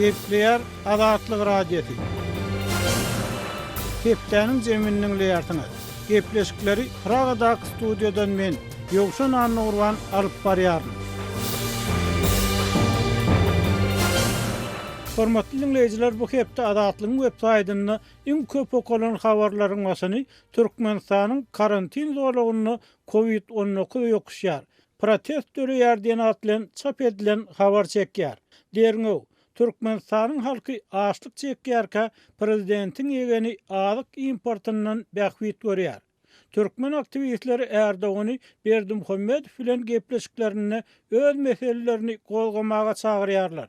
Gepleýär Azatlyk Radiosy. Hepdäniň jemini diňleýärsiňiz. Gepleşikleri Pragadaky studiýadan men, Ýowşan Annagurban alyp barýaryn. Hormatly diňleýjiler, bu hepde Azatlygyň websaýtynda iň köp okalan habarlaryň başyny Türkmenistanyň karantin zolagynda Covid 19 ýokuşýar, protest döreýär diýen at bilen çap edilen habar çekýär. Derňew, Türkmenistanyň halky açlyk çekýärkä prezidentiň ýegeni azyk importyndan bähbit görýär. Türkmen aktiwistleri Erdogany Berdimuhamedow bilen gepleşiklerinde öz meselelerini gozgamaga çagyrýarlar.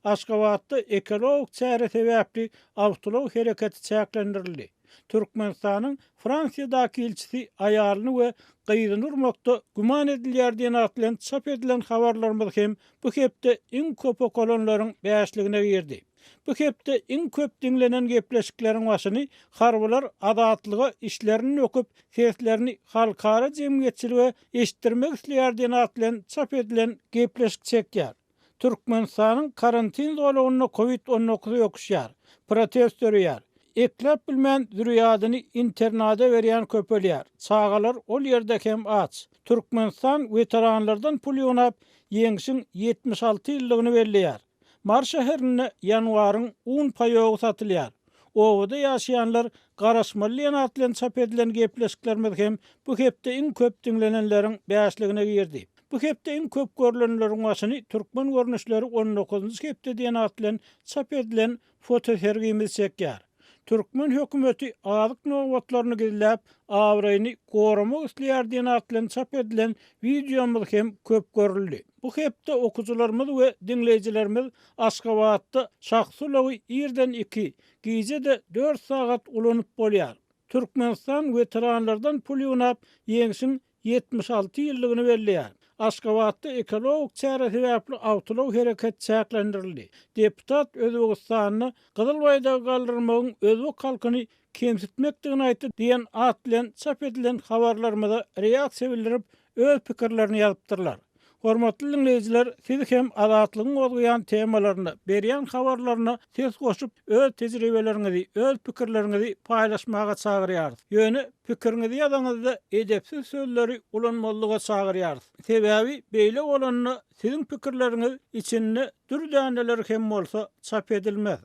Aşgabatda ekologik çäre sebäpli awtoulag hereketi çäklendirildi. Türkmenistanyň Fransiýadaky ilçisi aýalyny we gyzyny urmakda güman edilýär diýen at bilen çap edilen habarlarymyz hem bu hepde iň köp okalanlaryň bäşligine girdi. Bu hepde iň köp diňlenen gepleşikleriň başyny harbylar azatlyga içlerini döküp, seslerini halkara jemgyýetçilige eşitdirmek isleýär diýen at bilen çap edilen gepleşik çekýär. Türkmenistanyň karantin zolagynda Covid 19 ýokuşýar. Protest döreýär. Ekläp bilmän zürýadyny internada berýän köpelýär. Çagalar ol ýerde hem aç. Türkmenistan weteranlardan pul ýygnap Ýeňşiň 76 ýyllygyny belleýär. Mary şäherinde ýanwaryň un paýogy satylýar. Obada ýaşaýanlar garaşmaly diýen at bilen çap edilen gepleşiklerimiz hem bu hepde iň köp diňlenenleriň bäşligine girdi. Bu hepde iň köp görlenleriň başyny Türkmen görnüşleri on dokuzynjy hepde diýen at bilen çap edilen fotosergimiz çekýär. Türkmen hökümeti azyk nobatlaryny gizläp, abraýyny goramak isleýär diýen at bilen çap edilen wideomyz hem köp görüldi. Bu hepde okyjylarymyz we diňleýjilerimiz Aşgabatda şahsy ulagy irden iki, gije-de dört sagat ulanyp bolýar. Türkmenistan weteranlardan pul ýygnap, Ýeňşiň 76 ýyllygyny belleýär. Aşgabatda ekologik çäre sebäpli awtoulag hereketi çäklendirildi. Deputat Özbegistanda Gyzyl baýdagy galdyrmagyň özbek halkyny kemsitmekdigini aýtdy diýen at bilen çap edilen habarlarymyza reaksiýa bildirip, öz pikirlerini ýazypdyrlar. Hormatly diňleýjiler, siz hem Azatlygyň gozgaýan temalaryna, berýän habarlaryna ses goşup, öz tejribeleriňizi, öz pikirleriňizi paýlaşmaga çagyrýarys. Ýöne pikiriňizi ýazaňyzda edepsiz sözleri ulanmazlyga çagyrýarys. Sebäbi beýle bolanda siziň pikirleriňiz içinde dür däneleri hem bolsa çap edilmez.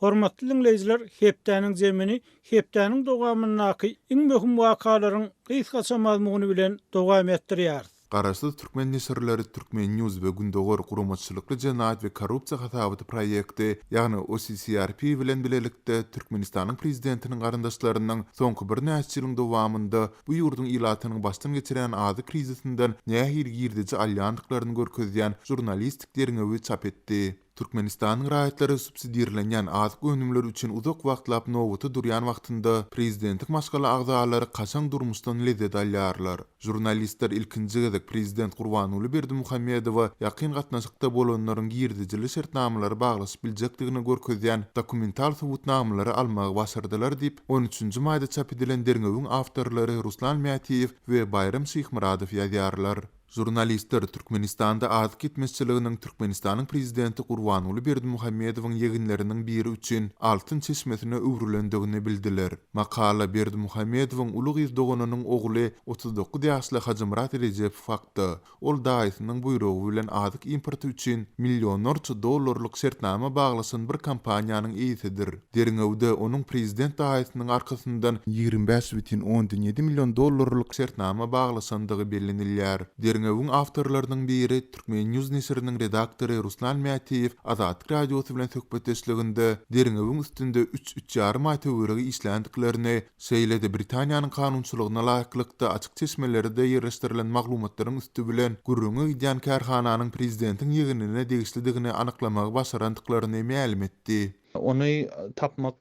Hormatly diňleýjiler, hepdäniň jemini hepdäniň dowamyndaky iň möhüm wakalaryň gysgaça mazmuny bilen dowam etdirýäris. Garaşsyz türkmen neşirleri Turkmen. News we Gündogar guramaçylykly jenaýat we korrupsiýa hasabaty proýekti, ýagny OCCRP bilen bilelikde Türkmenistanyň prezidentiniň garyndaşlarynyň soňky birnäçe ýylyň dowamynda bu ýurduň ilatynyň başdan geçirýän azyk krizisinden nähili girdeji alýandyklaryny görkezýän žurnalistik derňewi çap etdi. Türkmenistanyň raýatlary subsidirlenýän azyk önümleri üçin uzak wagtlap nobata durýan wagtynda, prezidentiň maşgala agzalary kaşaň durmuşdan lezzet alýarlar. Žurnalistler ilkinji gezek prezident Gurbanguly Berdimuhamedowa ýakyn gatnaşykda bolanlaryň girdejili şertnamalary baglaşyp biljekdigini görkezýän dokumental subutnamalary almagy başardylar diýip, on üçünji maýda çap edilen derňewiň awtorlary Ruslan Mätiýew we Baýram Şyhmyradow ýazýarlar. Žurnalistler Türkmenistanda azyk ýetmezçiliginiň Türkmenistanyň prezidenti Gurbanguly Berdimuhamedowyň ýeginleriniň biri üçin altyn çeşmesine öwrülendigini bildiler. Makala Berdimuhamedowyň uly gyz doganynyň ogly 39 ýaşly Hajymyrat Rejepow hakda. Ol daýysynyň buýrugy bilen azyk importy üçin millionlarça dollarlyk şertnama baglaşan bir kompaniýanyň eýesidir. Derňewde onuň prezident daýysynyň arkasyndan 25 bütin ondan ýedi million dollarlyk şertnama baglaşandygy bellenilýär. Derňewiň awtorlarynyň biri, Turkmen. News neşiriniň redaktory Ruslan Mätiýew Azatlyk Radiosy bilen söhbetdeşliginde derňewiň üstünde üç-üç ýarym aý töweregi işländiklerini, Şeýle-de Britaniýanyň kanunçylygyna laýyklykda açyk çeşmelerde ýerleşdirilen maglumatlaryň üsti bilen gürrüňi gidýän kärhananyň prezidentiň ýegenine degişlidigini anyklamagy başarandyklaryny mälim etdi. Ony tapmak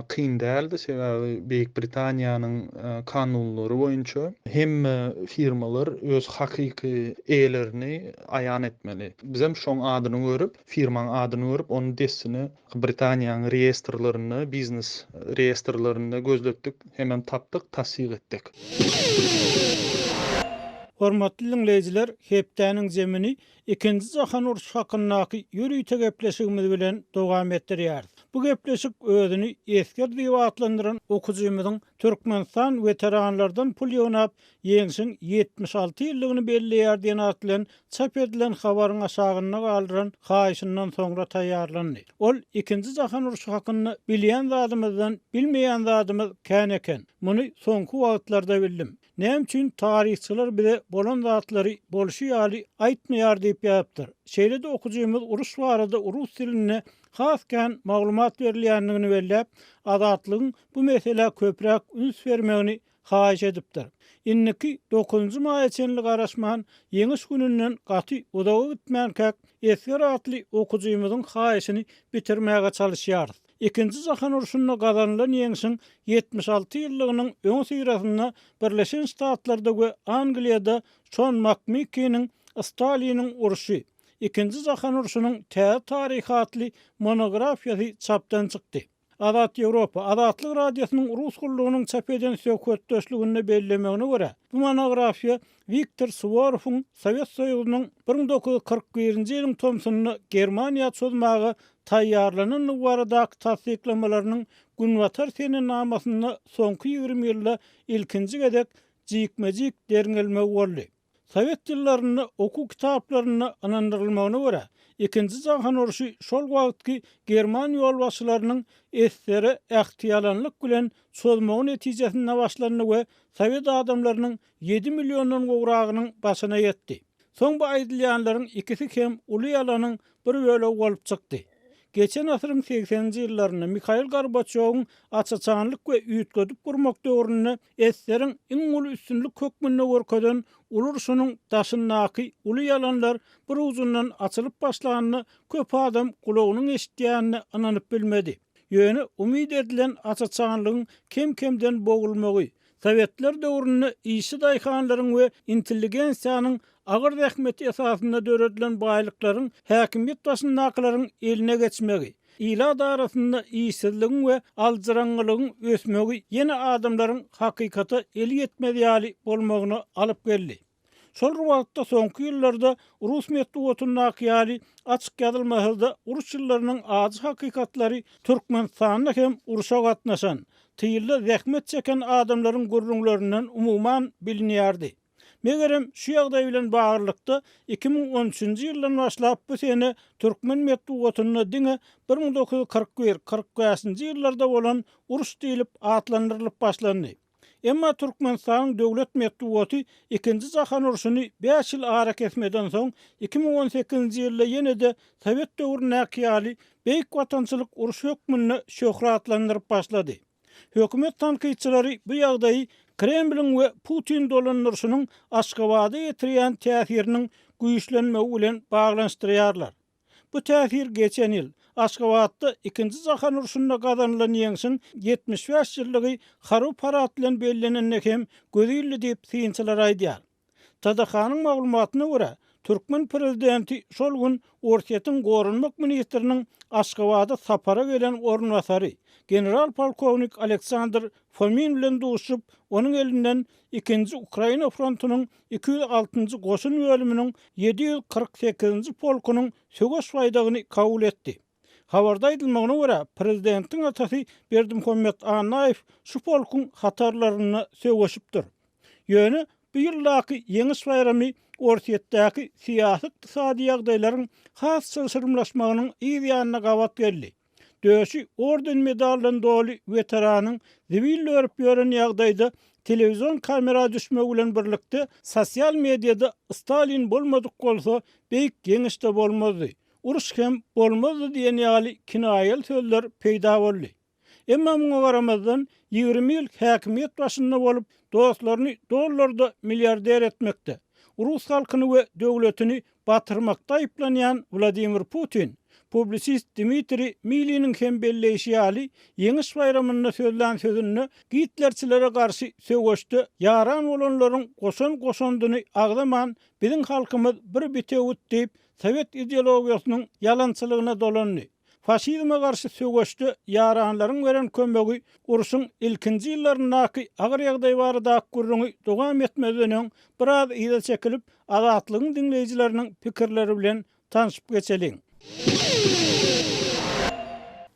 kyn däldi, sebäbi Beýik Britaniýanyň kanunlary boýunça hemme firmalar öz hakyky eýelerini aýan etmeli. Bizem şoň adyny görüp, firmaň adyny görüp, ony dessine Britaniýanyň reýestrlerinde, biznes reýestrlerinde gözletdik, hemem tapdyk, tassyk etdik. Hormatly diňleýjiler, hepdäniň jemini Ikinji jahan urşy hakyndaky ýörite gepleşigimiz bilen dowam etdirýäris. Bu gepleşik özüni esger diýip atlandyran okyjymyzyň Türkmenistan weteranlardan pul ýygnap, Ýeňşiň 76 ýyllygyny belleýär diýen at bilen çap edilen habaryň aşagynda galdyran haýyşyndan soňra taýýarlandy. Ol Ikinji jahan urşy hakynda bilýän zadymyzdan bilmeýän zadymyz kän eken. Muny soňky wagtlarda bildim. Näme üçin taryhçylar bize bolan zatlary bolşy ýaly aýtmaýar diýip ýazypdyr. Şeýle-de okyjymyz uruş barada rus dilinde has kän maglumat berilýändigini belläp, Azatlygyň bu meselä köpräk üns bermegini haýyş edipdir. Indiki dokuzynjy maýa çenli garaşman, Ýeňiş gününden gaty uzaga gitmänkäk, Esger atly okyjymyzyň haýyşyny bitirmäge çalyşýarys. Ikinji jahan urşunda gazanylan ýeňşiň 76 ýyllygynyň öňüsyrasynda Birleşen Ştatlarda we Angliýada Şon Makmikiniň Staliniň urşy, Ikinji jahan urşunyň täze taryhy atly monografiýasy çapdan çykdy. Azat Ýewropa, Azatlyk Radiosynyň Rus gullugynyň çap eden söhbetdeşliginde bellemegine görä, bu monografiýa Wiktor Suworowyň Sowet Soýuzynyň 1941-nji ýylyň tomsunda Germaniýa çozmaga taýýarlanandygy baradaky tassyklamalarynyň Günbatar senenamasynda soňky 20 ýylda ilkinji gezek jikme-jik derňelmegi boldy. Sowet ýyllarynda okuw kitaplarynda ynandyrylmagyna görä, Ikinji jahan urşy şol wagtky german ýolbaşçylarynyň esere ähtiýalanlyk bilen çozmagy netijesinde başlandy we sowet adamlarynyň ýedi milliondan gowragynyň başyna ýetdi. Soň bu aýdylýanlaryň ikisi hem uly ýalanyň bir bölegi bolup çykdy. Geçen asyryň segseninji ýyllarynda Mihail Gorbaçýowyň aç-açanlyk we üýtgedip gurmak döwründe Eseriň iň uly üstünlik hökmünde görkezen uly urşunyň daşyndaky uly ýalanlar bir ujundan açylyp başlanda köp adam gulagynyň eşidýänine ynanyp bilmedi. Ýöne umyt edilen aç-açanlygyň kem-kemden bogulmagy, sowetler döwründe işçi daýhanlaryň we intelligensiýanyň agyr zähmeti esasynda döredilen baýlyklaryň häkimiýet başyndakylaryň eline geçmegi, Ilat arasynda işsizligiň we aljyraňňylygyň ösmegi ýene adamlaryň hakykata eli ýetmez ýaly bolmagyna alyp geldi. Şol bir wagtda soňky ýyllarda rus metbugatyndaky ýaly açyk ýazylmasa-da uruş ýyllarynyň ajy hakykatlary Türkmenistanda hem urşa gatnaşan, tylda zähmet çeken adamlaryň gürrüňlerinden umuman bilinýärdi. Megerem, şu ýagdaý bilen baglylykda, 2013-nji ýyldan başlap bu sene türkmen metbugatynda diňe 1941, 45-nji ýyllarda bolan uruş diýlip atlandyrylyp başlandy. Emma Türkmenistanyň döwlet metbugaty Ikinji jahan urşuny bäş ýyl arakesmeden soň, 2018-nji ýylda ýene-de sowet döwründäki ýaly Beýik Watançylyk urşy hökmünde şöhratlandyryp başlady. Hökümet tankytçylary bu ýagdaýy Kremliň we Putin dolandyryşynyň Aşgabada ýetirýän täsiriniň güýçlenmegi bilen baglanyşdyrýarlar. Bu täsir geçen ýyl, Aşgabatda Ikinji jahan urşunda gazanylan ýeňşiň 75 ýyllygy harby parad bilen bellenende hem göz ildi diýip, synçylar aýdýar. TDH-nyň maglumatyna görä, türkmen prezidenti şol gün Orsýetiň goranmak ministriniň Aşgabada sapara gelen orunbasary, general-polkownik Aleksandr Fomin bilen duşup, onuň elinden Ikinji Ukraina frontunyň 206-njy goşun bölüminiň 748-nji polkunyň söweş baýdagyny kabul etdi. Habarda aýdylmagyna görä, prezidentiň atasy Berdimuhamet Annaýew şu polkuň hatarlarynda söweşipdir. Ýöne bu ýyldaky Ýeňiş baýramy Orsýetdäki syýasy-ykdysady ýagdaýlaryň has çylşyrymlaşmagynyň yz ýanyna gabat geldi. Döşi orden-medaldan doly weteranyň zibil dörüp ýören ýagdaýda telewizion kamera düşmegi bilen birlikde sosial mediada Stalin bolmadyk bolsa, Beýik Ýeňiş-de bolmazdy, uruş hem bolmazdy diýen ýaly kinaýaly sözler peýda boldy. Emma muňa garamazdan, 20 ýyl häkimiýet başynda bolup, dostlaryny dollarda milliarder etmekde, rus halkyny we döwletini batyrmakda aýyplanýan Wladimir Putin, publisist Dmitriý Miliniň hem belleýşi ýaly, Ýeňiş baýramynda sözlän sözünde gitlerçilere garşy söweşde ýaran bolanlaryň goşan goşandyny agzaman, biziň halkymyz bir bitewüt diýip, sowet ideologiýasynyň ýalançylygyna dolandy. Faşizme garşy söweşde ýaranlaryň beren kömegi urşuň ilkinji ýyllaryndaky agyr ýagdaý baradaky gürrüňi dowam etmezden öň biraz yza çekilip, Azatlygyň diňleýjileriniň pikirleri bilen tanşyp geçeliň.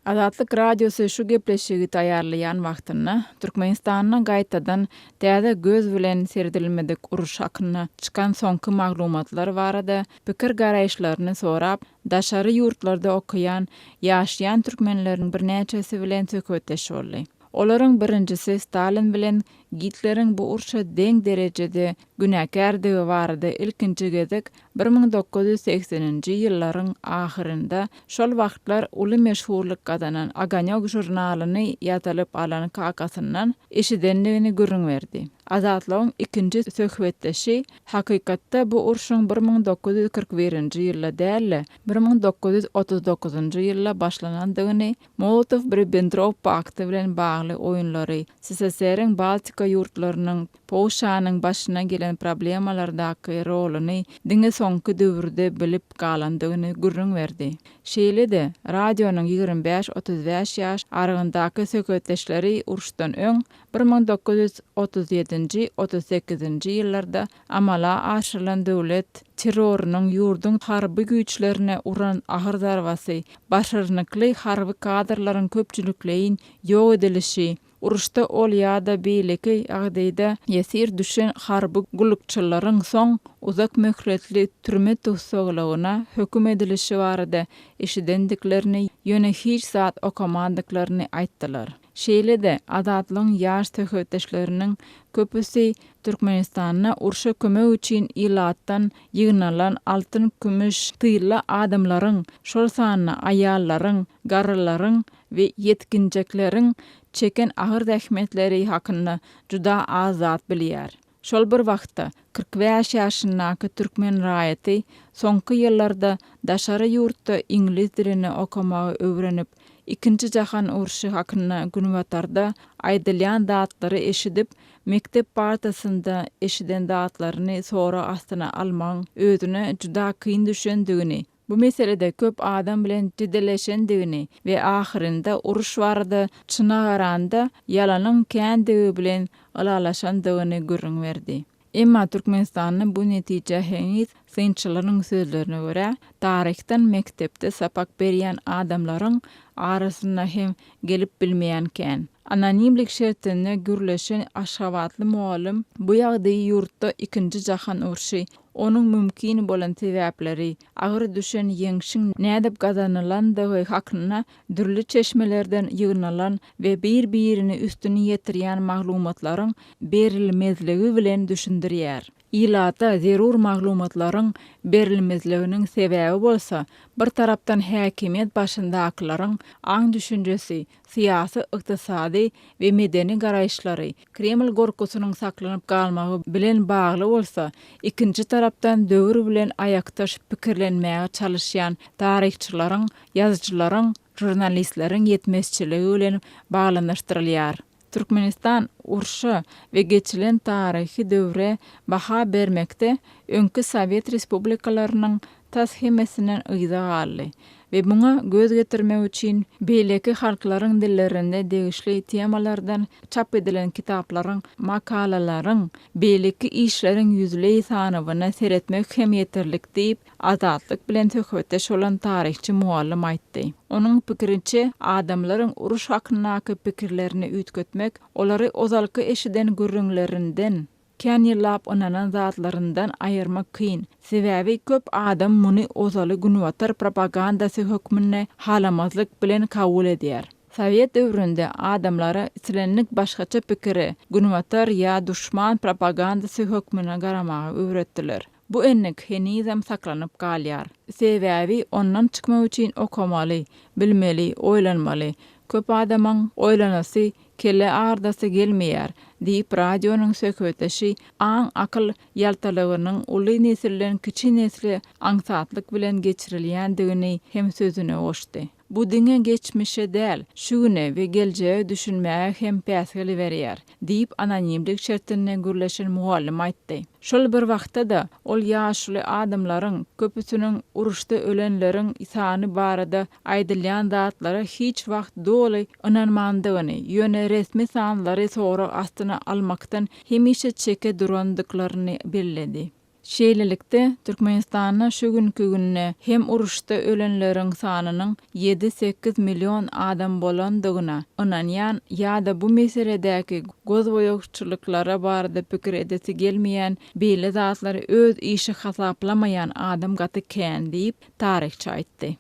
Azatlyk Radiosy şu gepleşigi taýýarlaýan wagtynda Türkmenistanda gaýtadan täze göz bilen seredilmedik uruş hakynda çykan soňky maglumatlar barada pikir-garaýyşlaryny sorap, daşary ýurtlarda okaýan, ýaşaýan türkmenleriň birnäçesi bilen söhbetdeş boldy. Olaryň birinjisi Stalin bilen Gitleriň bu urşa deň derejede günäkärdigi barada ilkinji gezek 1980-nji ýyllaryň ahyrynda şol wagtlar uly meşhurlyk gazanan Ogonýok žurnalyny ýazylyp alan kakasyndan eşidendigini gürrüň berdi. Azatlygyň ikinji söhbetdeşi hakykatda bu urşuň 1941-nji ýylda däl-de, 1939-njy ýylda başlanandygyny Molotow-Ribbentrop pakty bilen bagly oýunlary, SSR-iň Baltika ýurtlarynyň, Polşanyň başyna gelen problemalardaky roluny diňe soňky döwürde bilip galandygyny gürrüň berdi. Şeýle-de, radionyň 25, 35 ýaş aralygyndaky söhbetdeşleri uruşdan öň, 1937-nji, 38-nji ýyllarda amala aşyrylan döwlet terrorynyň ýurduň harby güýçlerine uran agyr zarbasy, başarnykly harby kadrlaryň köpçülikleýin ýok edilişi, uruşda ol ýa-da beýleki ýagdaýda ýesir düşen harby gullukçylaryň soň uzak möhletli türme tussaglygyna höküm edilişi barada eşidendiklerini, ýöne hiç zat okamandyklaryny aýtdylar. Şeýle-de, Azatlygyň ýaş söhbetdeşleriniň köpüsi Türkmenistanda urşa kömek üçin ilatdan ýygnalan altyn-kümüş tylla adamlaryň, şol sanda aýallaryň, garrylaryň we ýetginjekleriň çeken agyr zähmetleri hakynda juda az zat bilýär. Şol bir wagtda, 45 ýaşyndaky türkmen raýaty soňky ýyllarda daşary ýurtda iňlis dilini okamagy öwrenip, Ikinji jahan urşy hakynda Günbatarda aýdylýan zatlary eşidip, mekdep partasynda eşiden zatlaryny sorag astyna almagyň özüne juda kyn düşendigini, bu meselede köp adam bilen jedelleşendigini we ahyrynda uruş barada çyna garanda ýalanyň kändigi bilen ylalaşandygyny gürrüň berdi. Emma Türkmenistanda bu netijä heniz, synçylaryň sözlerine görä, taryhdan mekdepde sapak berýän adamlaryň arasynda hem gelip bilmeýän kän. Anonimlik şertinde gürleşen aşgabatly mugallym bu ýagdaýy ýurtda ikinji jahan urşy, onuň mümkin bolan sebäpleri, agyr düşen ýeňşiň nädip gazanylandygy hakynda dürli çeşmelerden ýygnalan we bir-birini üstüni ýetirýän maglumatlaryň berilmezligi bilen düşündirýär. Ilata zerur maglumatlaryň berilmezliginiň sebäbi bolsa, bir tarapdan häkimiýet başyndakylaryň aň-düşünjesi, syýasy, ykdysady we medeni garaýyşlary, Kreml gorkusynyň saklanyp galmagy bilen bagly bolsa, ikinji tarapdan döwür bilen aýakdaş pikirlenmäge çalyşýan taryhçylaryň, ýazyjylaryň, žurnalistleriň ýetmezçiligi bilen baglanyşdyrylýar. Türkmenistan urşa we geçilen taryhy döwre baha bermekde öňki sowet respublikalarynyň tas hemmesinden yza galdy we muňa göz getirmek üçin beýleki halklaryň dillerinde degişli temalardan çap edilen kitaplaryň, makalalaryň, beýleki işleriň ýüzleý sanawyna seretmek hem ýeterlik diýip, Azatlyk bilen söhbetdeş bolan taryhçy mugallym aýtdy. Onuň pikiriçe, adamlaryň uruş hakyndaky pikirlerini üýtgetmek, olary ozalky eşiden gürrüňlerinden, kän ýyllap ynanan zatlaryndan aýyrmak kyn. Sebäbi köp adam muny ozaly günbatar propagandasy hökmünde halamazlyk bilen kabul edýär. Sowet döwründe adamlara islendik başgaça pikire günbatar ýa duşman propagandasy hökmünde garamagy öwretdiler. Bu endik henizem saklanyp galýar. Sebäbi ondan çykmak üçin okamaly, bilmeli, oýlanmaly. Köp adamyň oýlanasy, kelle agyrdasy gelmeýär, diýip, radionyň söhbetdeşi aň-akyl ýaltalygynyň uly nesilden kiçi nesle aňsatlyk bilen geçirilýändigini hem sözüne goşdy. Bu diňe geçmişe däl, şu güne we geljege düşünmäge hem päsgel berýär, diýip, anonimlik şertinde gürleşen mugallym aýtdy. Şol bir wagtda-da, ol ýaşuly adamlaryň köpüsiniň uruşda ölenleriň sany barada aýdylýan zatlara hiç wagt doly ynanmandygyny, ýöne resmi sanlary sorag astyna almakdan hemişe çeke durandyklaryny belledi. Şeýlelikde, Türkmenistanda şu günki günde hem uruşda ölenleriň sanynyň ýedi-sekiz million adam bolandygyna ynanýan ýa-da bu meseledäki gözboýagçylyklara barada pikir edesi gelmeýän, beýle zatlary öz işi hasaplamaýan adam gaty kän diýip, taryhçy aýtdy.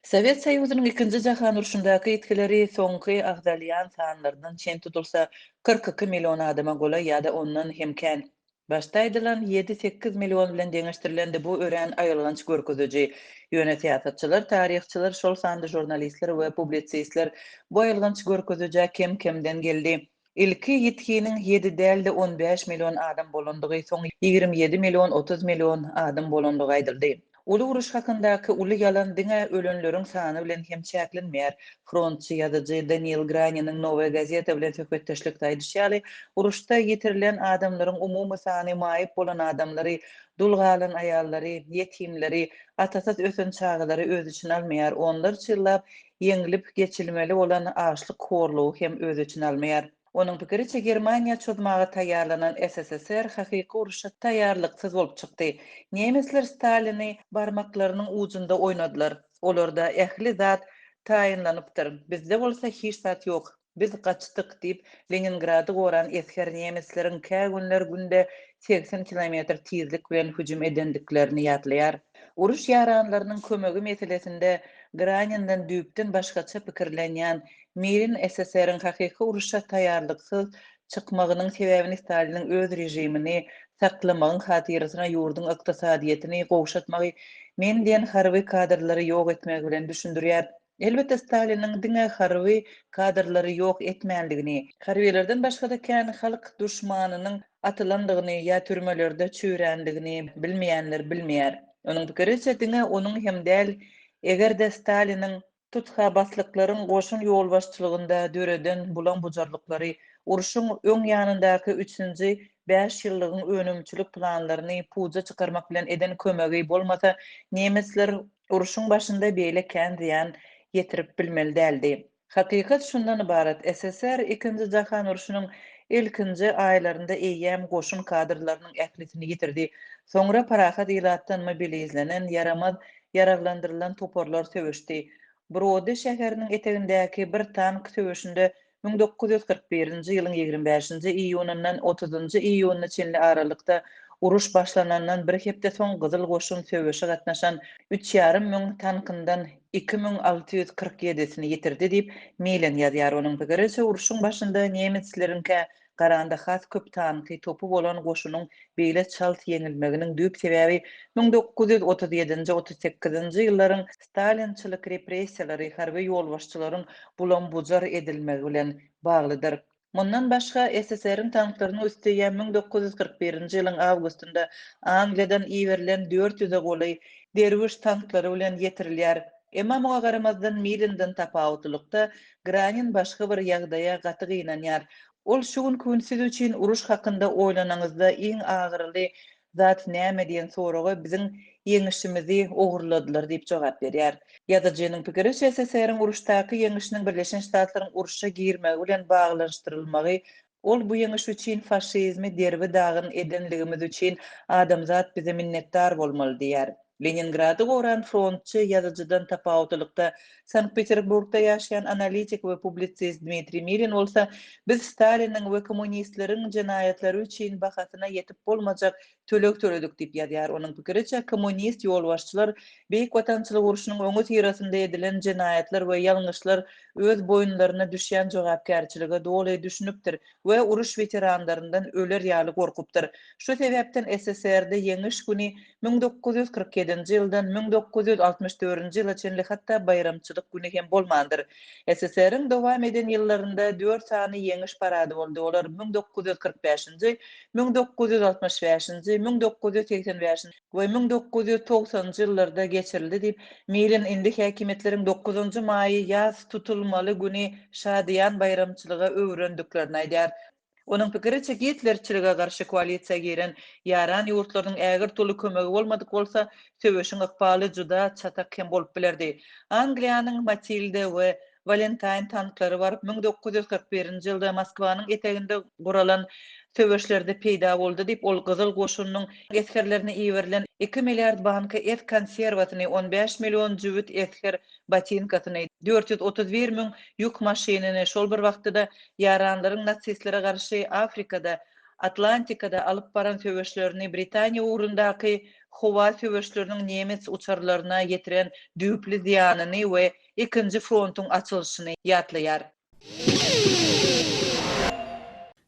Sowet Soýuzynyň Ikinji jahan urşundaky ýitgileri soňky agzalýan sanlardan çen tutulsa, 42 million adama golaý ýa-da ondan hem kän. Başda aýdylan ýedi-sekiz million bilen deňeşdirilende bu örän aýylganç görkeziji. Ýöne syýasatçylar, taryhçylar, şol sanda žurnalistler we publisistler bu aýylganç görkezijä kem-kemden geldi. Ilki ýitginiň ýedi däl-de 15 million adam bolandygy, soň 27 million, 30 million adam bolandygy aýdyldy. Uly uruş hakyndaky uly ýalan diňe ölenleriň sany bilen hem çäklenmeýär. Frontçy ýazyjy Daniil Graniniň Nowaýa gazeta bilen söhbetdeşlikde aýdyşy ýaly, uruşda ýitirilen adamlaryň umumy sany maýyp bolan adamlary, dul galan aýallary, ýetimleri, atasyz ösen çagalary öz içine almaýar, onlarça ýyllap ýeňlip geçilmeli bolan açlyk horlugy hem öz içine almaýar. Onuň pikiriçe, Germaniýa çozmaga taýýarlanan SSSR hakyky urşa taýýarlyksyz bolup çykdy. Nemesler Stalini barmaklarynyň ujunda oýnadylar. Olarda ähli zat taýynlanypdyr, bizde bolsa hiç zat ýok. Biz gaçdyk diýip, Leningrady goran esger nemesleriň kä günler günde 80 kilometr tizlik bilen hüjüm edendiklerini ýatlaýar. Uruş ýaranlarynyň kömegi meselesinde Graninden düýpden başgaça pikirlenýän Mirin SSR-iň hakyky uruşa taýýarlyksyz çykmagynyň sebäbini Staliniň öz režimini saklamagyň hatyrasyna ýurduň ykdysadyýetini gowşatmagy, men diýen harby kadrlary ýok etmegi bilen düşündirýär. Elbetde Staliniň diňe harby kadrlary ýok etmändigini, harbylardan başga-da kän halk duşmanynyň atylandygyny ýa türmelerde çüýrändigini bilmeýänler bilmeýär. Onuň pikiriçe diňe onuň hem däl, eger-de Staliniň tutha-baslyklaryň goşun ýolbaşçylygynda döreden bulam-bujarlyklary, urşuň öň ýanyndaky üçünji bäşýyllygyň önümçilik planlaryny puja çykarmak bilen eden kömegi bolmasa, nemesler Urşuň başynda beýle kän zyýan ýetirip bilmeli däldi. Hakykat şundan ybarat, SSR Ikinji jahan urşunyň ilkinji aýlarynda eýýäm goşun kadrlarynyň ählisini ýitirdi. Soňra parahat ilatdan mobilizlenen, ýaramaz ýaraglandyrylan toparlar söweşdi. Brody şäheriniň etegindäki bir tank söweşinde 1941-nji ýylyň 25-nji iýunyndan 30-njy iýunyna çenli aralykda uruş başlanandan bir hepde soň Gyzyl Goşun söweşe gatnaşan üç ýarym müň tankyndan 2647-sini ýitirdi diýip, Milen ýazýar. Onuň pikiriçe, urşuň başynda nemesleriňkä garanda has köp tanky, topy bolan goşunyň beýle çalt ýeňilmeginiň düýp sebäbi 1937-nji, 38-nji ýyllaryň stalinçilik repressiýalary, harby ýolbaşçylaryň bulam-bujar edilmegi bilen baglydyr. Mundan başga, SSR-iň tanklarynyň üsti ýa 1941-nji ýylyň awgustynda Angliýadan iberilen dört ýüze golaý Derwiş tanklary bilen ýetirilýär. Emma muňa garamazdan Milinden tapawutlylykda, Granin başga bir ýagdaýa gaty gynanýar. Ol şu günki gün siz üçin uruş hakynda oýlanaňyzda iň agyryly zat näme diýen soraga biziň ýeňişimizi ogurladylar diýip jogap berýär. Ýazyjynyň pikiriçe, SSR-iň uruşdaky ýeňişiniň Birleşen Ştatlaryň urşa girmegi bilen baglanyşdyrylmagy ol bu ýeňiş üçin faşizmi derbi-dagyn edenligimiz üçin adamzat bize minnetdar bolmaly diýýär. Leningrady goran frontçy ýazyjydan tapawutlylykda, Sankt-Peterburgda ýaşaýan analitik we publisist Dmitriý Milin bolsa, Biz Staliniň we kommunistleriň jenaýatlary üçin bahasyna ýetip bolmajak töleg töledik diýip ýazýar. Onuň pikiriçe, kommunist ýolbaşçylar Beýik Watançylyk urşunyň öňüsyrasynda edilen jenaýatlar we ýalňyşlar öz boýunlaryna düşýän jogapkärçilige doly düşünipdir we uruş weteranlaryndan öler ýaly gorkupdyr. Şu sebäpden SSR-de Ýeňiş güni 1947-nji ýyldan 1964-nji ýyla çenli hatda baýramçylyk güni hem bolmandyr. SSR-iň dowam eden ýyllarynda dört sany Ýeňiş parady boldy, olar 1945-nji, 1965-nji, 1985 we 1990-njy ýyllarda geçirildi diýip, Milin indi häkimiýetleriň dokuzynjy maýy ýas tutulmaly güni şadyýan baýramçylyga öwürendiklerini aýdýar. Onuň pikiriçe, gitlerçilige garşy koalisiýa giren ýaran ýurtlarynyň ägirt uly kömegi bolmadyk bolsa, söweşiň ykbaly juda çatak hem bolup bilerdi. Angliýanyň Matilda we Walentaýn tanklary baryp 1941-nji ýylda Moskwanyň eteginde guralan söweşlerde peýda boldy diýip, ol Gyzyl goşunynyň esgerlerine iberilen iki milliard banka et konserwasyny, on bäş million jübüt esger botinkasyny, 431 müň ýük maşynyny, şol bir wagtda-da ýaranlaryň nasistlere garşy Afrikada, Atlantikada alyp baran söweşlerini Britaniýa ugrundaky howa söweşleriniň nemes uçarlaryna ýetiren düýpli zyýanyny we ikinji frontuň açylyşyny ýatlaýar.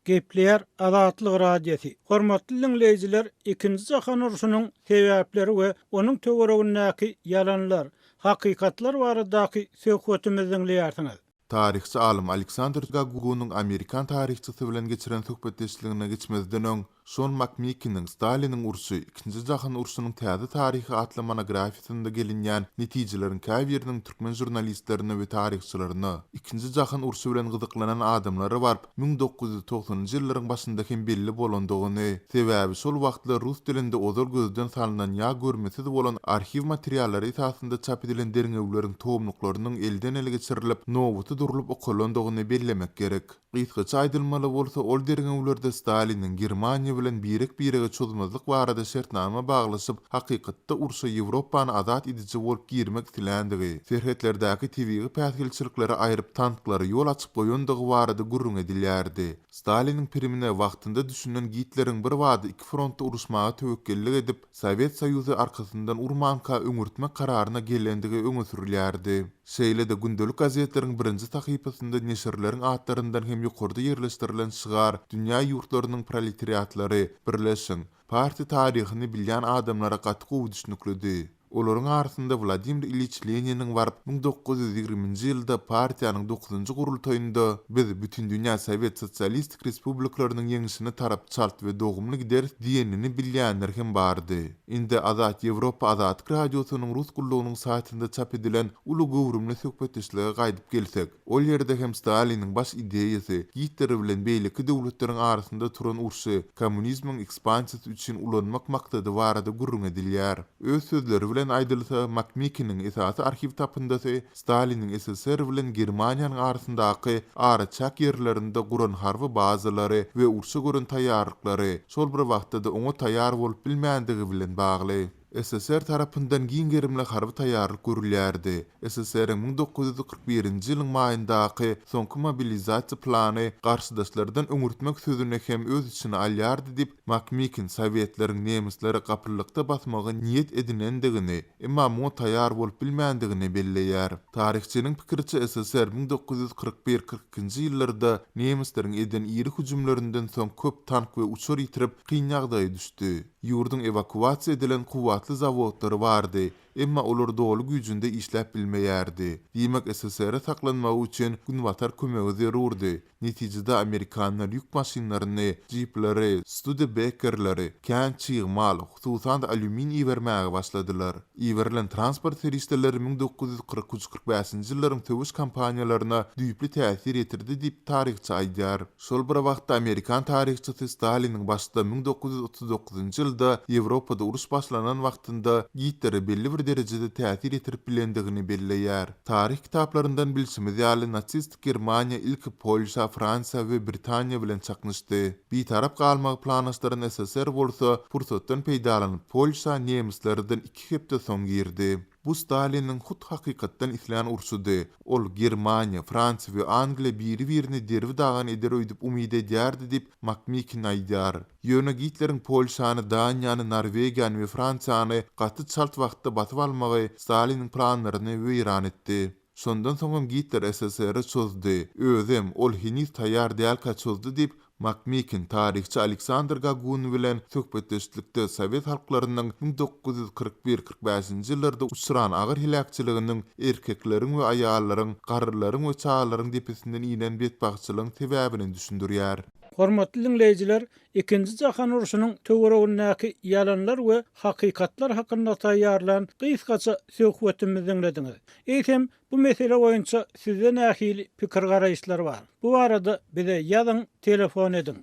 Gepleýär Azatlyk Radiosy. Hormatly diňleýjiler, Ikinji jahan urşunyň sebäpleri we onuň töweregindäki ýalanlar, hakykatlar baradaky söhbetimizi diňleýärsiňiz. Taryhçy alym Aleksandr Gagunyň amerikan taryhçysy bilen geçiren söhbetdeşligine geçmezden öň, Şon Makmikiniň Staliniň urşy, Ikinji jahan urşunyň täze taryhy atly monografiýasynda gelinýän netijeleriň käbiriniň türkmen žurnalistlerine we taryhçylaryna, Ikinji jahan urşy bilen gyzyklanan adamlara baryp, 1990-njy ýyllaryň başynda hem belli bolandygyny, sebäbi şol wagtlar rus dilinde ozal gözden salnan ýa görmesiz bolan arhiw materiallary esasynda çap edilen derňewleriň tomluklarynyň elden-ele geçirilip, nobata durlup okalandygyny bellemek gerek. Gysgaça aýdylmaly bolsa, ol derňewlerde Staliniň Germaniýa bilen birek-birege çozmazlyk barada şertnama baglaşyp, hakykatda urşa Ýewropany azat ediji bolup girmek isländigi, serhetlerdäki tebigy päsgelçilikleri aýryp, tanklara ýol açyp goýandygy barada gürrüň edilýärdi. Staliniň pirimine wagtynda düşünen Gitleriň birbada iki frontda uruşmaga töwekgellik edip, Sowet Soýuzy arkasyndan urmanka öňürtmek kararyna gelendigi öňe sürülýärdi. Şeýle-de gündelik gazetleriň birinji sahypasynda neşirleriň atlaryndan hem ýokarda ýerleşdirilen şygar Dünýä ýurtlarynyň proletariatlary, birleşiň! Partiýa taryhyny bilýän adamlara gaty gowy düşnüklidi. Olaryň arasynda Wladimir Ilýiç Leniniň baryp, 1920-nji ýylda partiýanyň dokuzynjy gurultaýynda Biz Bütindünýä Sowet Sosialistik Respublikalarynyň ýeňşine tarap çalt we dogumly gideris diýenini bilýänler hem bardy. Indi Azat Ýewropa Azatlyk Radiosynyň Rus gullugynyň saýtynda çap edilen uly göwrümli söhbetdeşlige gaýdyp gelsek, ol ýerde hem Staliniň baş ideýasy Gitler bilen beýleki döwletleriň arasynda turan urşy kommunizmiň ekspansiýasy üçin ulanmak maksady barada gürrüň edilýär. Öz sözleri bilen aýdylsa, Makmikiniň esasy arhiw tapyndysy Staliniň SSR bilen Germaniýanyň arasyndaky araçäk ýerlerinde guran harby bazalary we urşa gören taýýarlyklary, şol bir wagtda-da oňa taýýar bolup bilmändigi bilen bagly. SSR tarapyndan giň gerimli harby taýýarlyk görülýärdi. SSR-iň 1941-nji ýylyň maýyndaky soňky mobilizasiýa plany garşydaşlardan öňürtmek sözüni hem öz içine alýardy diýip, Makmikin sowetleriň nemisleri gapyllykda basmagy niýet edinendigini, emma muňa taýýar bolup bilmändigini belleýär. Taryhçynyň pikiriçe, SSR 1941, 42-nji ýyllarda nemisleriň eden iri hüjümlerinden soň köp tank we uçar ýitirip, kyn ýagdaýa düşdi. Ýurduň ewakuasiýa edilen kuwwatly zawodlary bardy, emma olar doly güýjünde işläp bilmeýärdi. Diýmek, SSR-e saklanmagy üçin Günbatar kömegi zerurdy. Netijede amerikanlar ýük maşynlaryny, jipleri, Studebakerleri, kän çig mal, hususan-da alýumin ibermäge başladylar. Iberilen transport serişdeleri 1943, 45-nji ýyllaryň söweş kampaniýalaryna düýpli täsir ýetirdi diýip, taryhçy aýdýar. Şol bir wagtda amerikan taryhçysy Staliniň başda 1939-njy ýylda Ýewropada uruş başlanan wagtynda Gitlere belli bir derejede täsir ýetirip bilendigini belleýär. Taryh kitaplaryndan bilşimiz ýaly, nasistik Germaniýa ilki Polşa, Fransiýa we Britaniýa bilen çaknyşdy. Bitarap galmagy planlaşdyran SSR bolsa pursatdan peýdalanyp Polşa nemislerden iki hepde soň girdi. Bu Staliniň hut hakykatdan islän urşudy. Ol Germaniýa, Fransiýa we Angliýa biri-birini derbi-dagyn eder öýdüp umyt edýärdi diýip, Makmikin aýdýar. Ýöne Gitleriň Polşany, Daniýany, Norwegiýany we Fransiýany gaty çalt wagtda basyp almagy Staliniň planlaryny weýran etdi. Şondan soňam Gitler SSR-e çozdy. Özem, ol heniz taýýar dälkä çozdy diýip, Makmikin taryhçy Aleksandr Gagun bilen söhbetdeşlikde sowet halklarynyň 1941, 45-nji ýyllarda uçran agyr heläkçiliginiň erkekleriň we aýallaryň, garrylaryň we çagalaryň depesinden inen betbagtçylygyň sebäbini düşündirýär. Hormatly diňleýjiler, Ikinji jahan urşunyň töweregindäki ýalanlar we hakykatlar hakynda taýýarlan gysgaça söhbetimizi diňlediňiz. Eýsem, bu mesele boýunça sizde nähili pikir-garaýyşlar bar? Bu barada bize ýazyň, telefon ediň.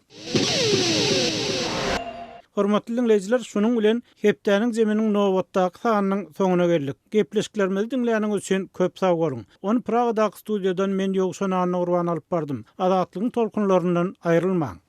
Hormatly diňleýjiler, şunuň bilen hepdäniň zeminiň nobatdaky sanynyň soňuna geldik. Gepleşiklerimizi diňläniňiz üçin köp sag boluň. Ony Pragadaky studiýadan men Ýowşan Annagurban alyp bardym. Azatlygyň tolkunlaryndan aýrylmaň!